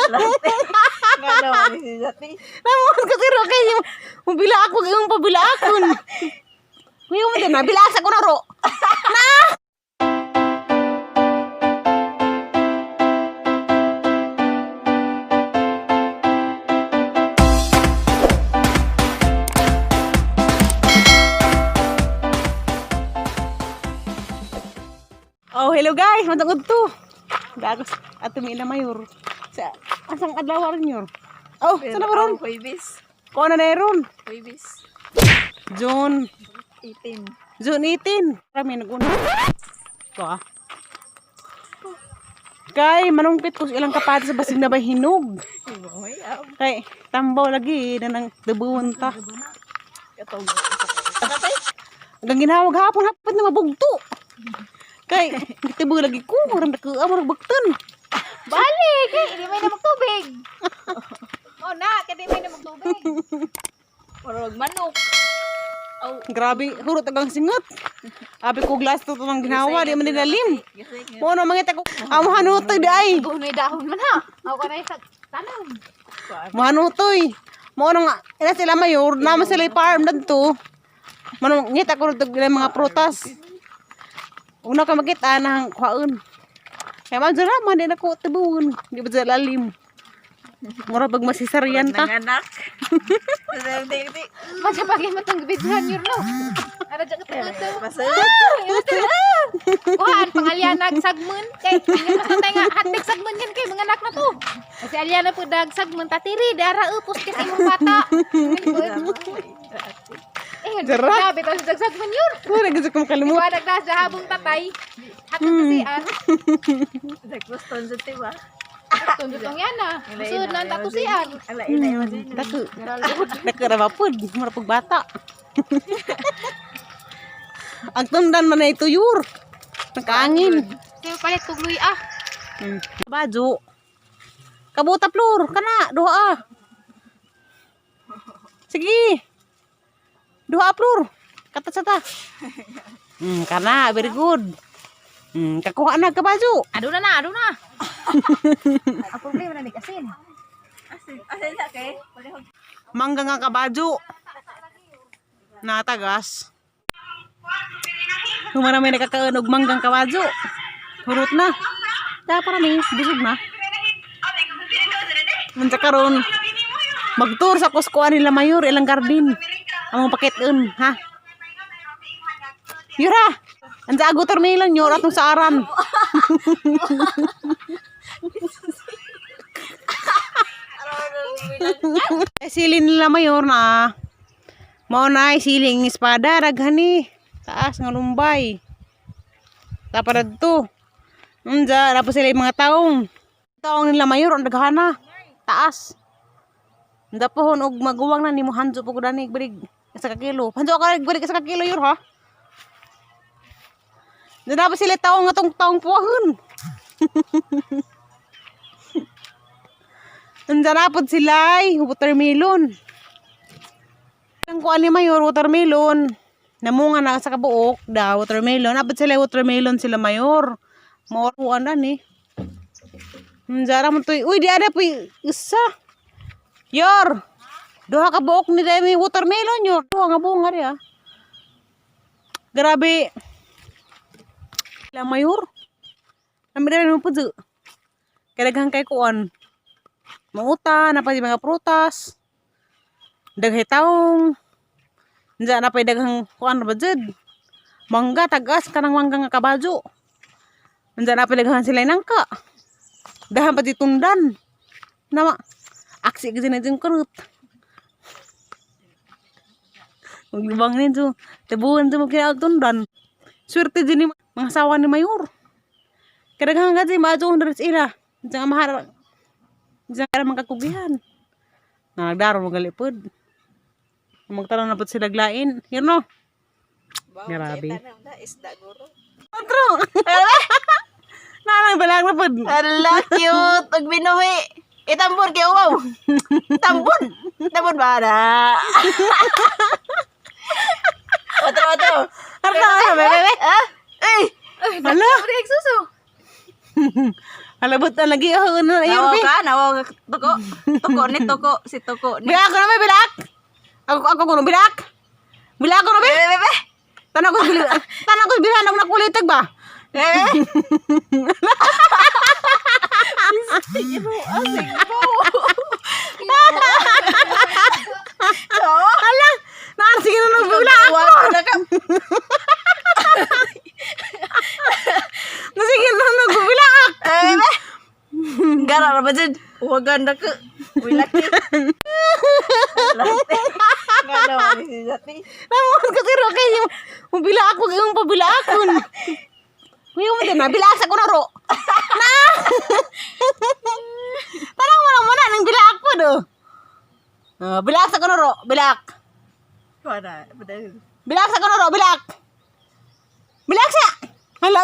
Nga naman si Zati. Namuhan ko siro kayo. Mabila ako yung pabila akon. Kuya mo din na bila sa ko na ro. Na. Oh, hello guys, matungod to. Dagos ato mi ila mayor. Sa asang adlaw ron yor? Oh, sa na ron? Huwebes. Kuha na na ron. Huwebes. June 18. June 18. Kami naguna. Ito ah. Kay manungpit ko sa ilang kapatid sa basig na ba hinog. Kay tambaw lagi na nang dubuon ta. Katong. Hanggang ginawag hapon hapon na mabugto. Kay gitibo lagi ko murag nakuha murag bugton. Balik! Eh, hindi may na magtubig. Oh na, kaya di may na magtubig. Murag manok. Oh. Grabe, hurot agang singot. Abi ko glass to ng ginawa, di man nilalim. Mo na mangita ko, amo hanutoy di ay. Gunoy dahon man ha. Ako ka na yung tanom. Manutoy. Mo na nga, ina sila mayor, naman sila yung farm dadto. Manong ngita ko rito ilang mga prutas. Una ka makita na ang kwaon. Kaya man dyan man, di na ko tibuon. Di ba dyan lalim. Mura pag masisaryan ta. Nanganak. Masya pag matang bidhan yun no. Ano dyan ka ito? Basta. Kuhaan, pangalyanag sagmon. Kay, ingat mas natay nga, hatig sagmon yan kay mga anak na to. Kasi alyana po dag sagmon, tatiri, dara upos kasi imong bata. Eh, Dara. grabe, tapos dag sagmon yun. Wala gusto ko makalimut. Kuha nagdas sa habong tatay. Hatag kasi ah. Nagpuston sa tiba. Tundutong yan ah. Sud na ang tatusian. Ala ina yun. Dako. Dako ra ba pud? Mura pag bata. Ang tundan man ay tuyur. Nakaangin. Kaya palit kog luy ah. Bajo. Kabuta plur kana duha ah. Sige. Duha plur. Kata sa ta. Kana very good. Kakuha na ka bajo. Ado na na, ado na. Ang problema na ni asin. Asin asin sa kay. Mangga nga kabajo. Natagas. Humana may nakakaon og manggang kabajo. Hurot na. Da para mi busog na. Munsa karon magtour sa Cuscoan nila mayor ilang garden. Among pakiton ha. Yura. Anja ago termilan yor atong saaran. Eh, silin nila mayor na. Mao na ay siling espada raghani. Taas nga lumbay. Taparad to. Unja, tapos sila yung mga taong. Taong nila mayor ang daghana. Taas. Unda pohon og maguwang na nimo hanjo po dani balig isa ka kilo. Hanjo ka balig isa ka kilo yor ha. Unda pa sila taong nga tong taong puwahon. Unda na pod sila ay watermelon. Ang kuan ni Mayor, watermelon. Namunga na sa kabuok, da, watermelon. Abot sila watermelon sila Mayor. Maoruan na ni. Zara mo to. Uy, di ada po isa. Yor! Duha ka buok ni dami watermelon yor. Duha nga bunga ri ah. Grabe. La Mayor. Nami mo po Kadaghan kay kuan. Manguta, na pa mga prutas. Daghay taong. Diyan na pa'y daghang kuan ba jud. Mangga tagas kanang mangga nga kabajo. Diyan na pa'y daghan sila nangka. Dahan pa di tundan. Nama aksi gid na jung kurut. Maglubang nito. Tibuan to magkinaag tundan. Swerte din ni mga asawa ni Mayor. Kadaghan kasi maadyo ang sila. Diyan mahara. Diyan ka mangkakugihan. Nagdaro magalipod. Magtanong na po sila glain. Yun no? Grabe. Isda guro. Otro! Nanang balag na po. Ala cute og binuhi. Itambon kay wow. Tambon. Tambon ba na? Otro otro. Arna, bebe, bebe. Ah? Eh. Hala! Uri suso. Halabot na lagi oh na ayun Nawaw be. ka, nawaw ka. Tuko. Tuko ni tuko, si tuko ni. Bilak ko na be bilak. Ako ako kuno bilak. Bilak ko na be. Bebe, bebe. Tanag ko bilak. Tanag ko bilak nag nakulitag ba? Bebe. Hala, naan sige na nagbilak ako. Wa na ka. Na sige na nagbilak. Bebe. Gara ra ba jud? Wagan na ka. Wilaki. Late. Ngano man si Jati. Namon ka siro kayo. Mabila ako kayong pabila akon. Kuya mo din na bilak sa kuno ro. Na. Tanang mo lang muna nang bilak po do. Ah, bilak sa kuno ro, bilak. Wala, padahal. Bilak sa kuno ro, bilak. Bilak sa. Hala.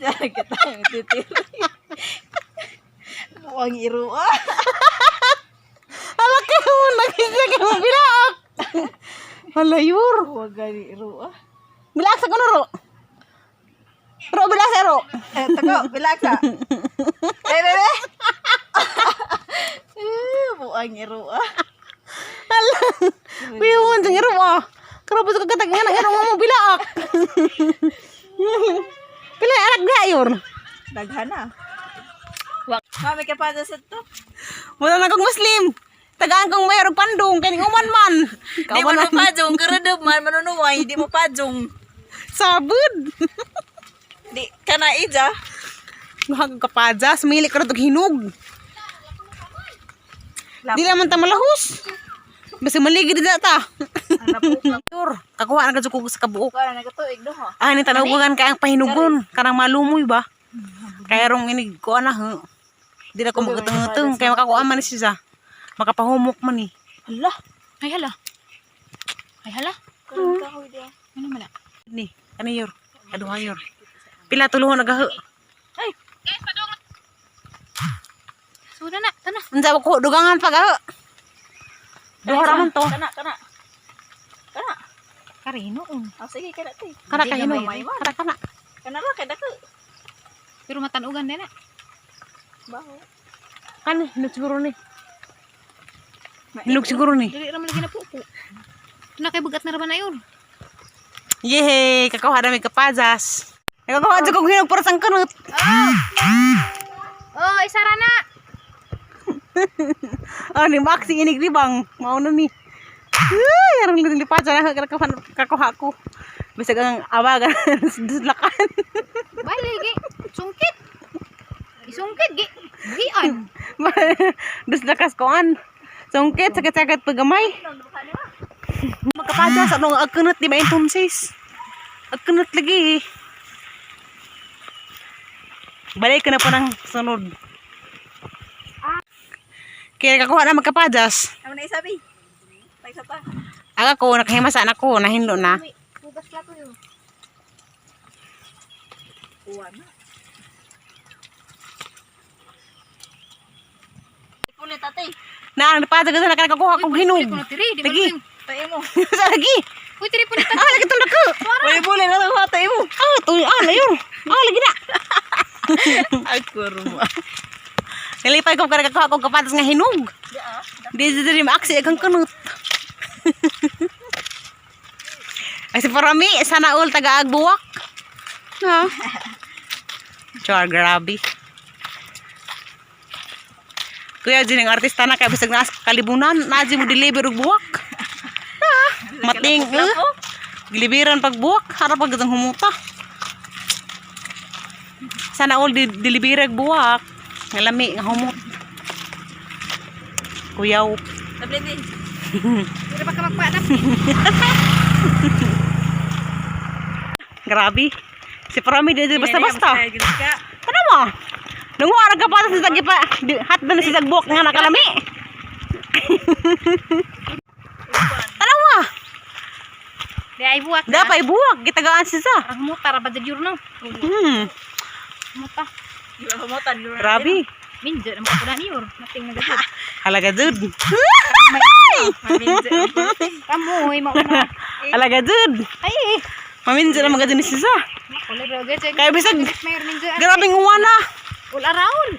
Jangan kita yang titir. Buang iru ah. Hala kayo mo nakisa kayo mo bilak. Hala yur. Buang gani iru ah. Bilak sa kuno ro. Ro bilak sa ro. Eh, toko, bilak sa. Eh, bebe. Eh, buang iru ah. Hala. Kuya mo dyan iro ah. Karabos ka katag nga nga mo bilak. Pila anak ga yur. Daghana. Mami ka pa sa to. Wala na kong Muslim. Tagaan kong mayor og pandong kay ning uman man. Di mo na pajong, karudub man manunuway, di mo pajong. Sabod. Di kana ija. Mahag kapadjas, mili ka og hinog. Di naman ta malahos. Basta maligid na ta. Yur, kakuha na ka jud ko sa kabuok. Wala na katuig do ha. Ah, ni tanawagan kay ang pahinugon kanang malumoy ba? Kaya rong inig ko na ha. Di na ko magatungtong kay makakuha man ni siya. Makapahumok man ni. Hala. Ay hala. Ay hala. Karon kahoy dia. Ano mala? Ni, ano yor? Aduha yor. Pila tuluhon nagaho. Ay, Suda na, tana. Unsa ko dugangan pa gaho. Duha ra man to. Kana kana. Kana. Karino oh. Ah, sige kana ti. Kana Di ka hinoy. gamay man. Kana kana. Kana ra kay dako. Pero matanugan din na. Baho. Kan hinog siguro ni. Hinog siguro ni. Dili ra man lagi na pupo. Na kay bugat na ra ba na yun? Yehey, kakuha na may kapajas. Nakakuha jud kog hinog para sang kanot. Oh, isara na. Ah, ni Max inig ribang. Mao na ni. Ay, arang lipat na kakuha ko. Bisag ang awagan dislakan. Bali gi. Sungkit. Isungkit gi. Buhian. Dislakas koan. Sungkit sakit-sakit pagamay. Makapajas anong agkanot di ba entonces? Agkanot lagi. Balik ka na pa ng sunod. Kaya kakuha na magkapajas. Amo na isabi. Tagsa pa. Aga ko, nakahimasaan ako, nahinlo na. Uy, hugas plato yun. Kuha na. Pulit ate. Na, napadag na nakakuha kong hinog. Kuno tiri, di ba? Lagi. Tayo mo. Sa lagi. Uy, tiri po Ah, lagi itong dako. Uy, bulit na lang tayo mo. Ah, to, ah, layo. Ah, lagi na. Ako ruma. Nalipay ko kada kakuha kong kapatas nga hinog. Di di di maaksi akang kanot. Ay si Parami, sana all taga Agbuwak. Ha. Char, grabe. Kuya, din ang artista na kaya bisag naas kalibunan, naji mo deliver og buwak. Ha, mating eh. Gilibiran pag buwak, harap pag gatang humuta. Sana all di deliver og buwak. Nga lami nga humot. Kuyaw. Tablet eh. Tiri pa ka magpaanap. Grabe. Si Parami di di basta-basta. Ka. Ano mo? Nungo ra ka pa sa tagipa. Hat na si tagbuok nga nakalami. Ano mo? Di ay buwak. Dapat ibuwak gitagaan siya. Parang humuta ra ba dyan yun, no? Humuta. Di ba humutan? Di ba? Grabe. Minjo na makapula ni Yor. Nating nagagod. Halaga jud. Maminjo. Kamoy, mauna. Halaga jud. Ay, eh. Maminjo na mga din siya. Kulay bro, gaya. Kaya bisag Mayor minjo. grabing uwan na. Ul araon.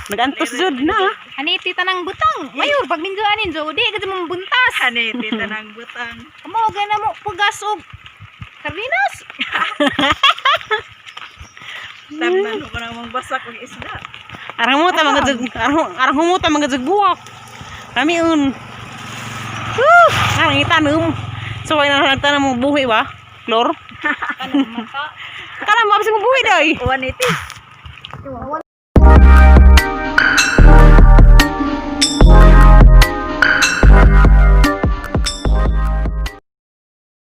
Nagantos jud na. Haniti tanang butang. Mayor pag minjo anin jo, di ka mong buntas. Haniti tanang butang. Kamo gana mo pugas og sardinas. Tamnan ko namang basak og isda. Arang mo ta mga jud, arang humuta mga jud buwak. Kami un. Woo! Arang itanom. So ay na nagtanam mo buhi ba? Klor? Kanang mata. Kanang mabisi mo buhi day. Uwan iti. Wala.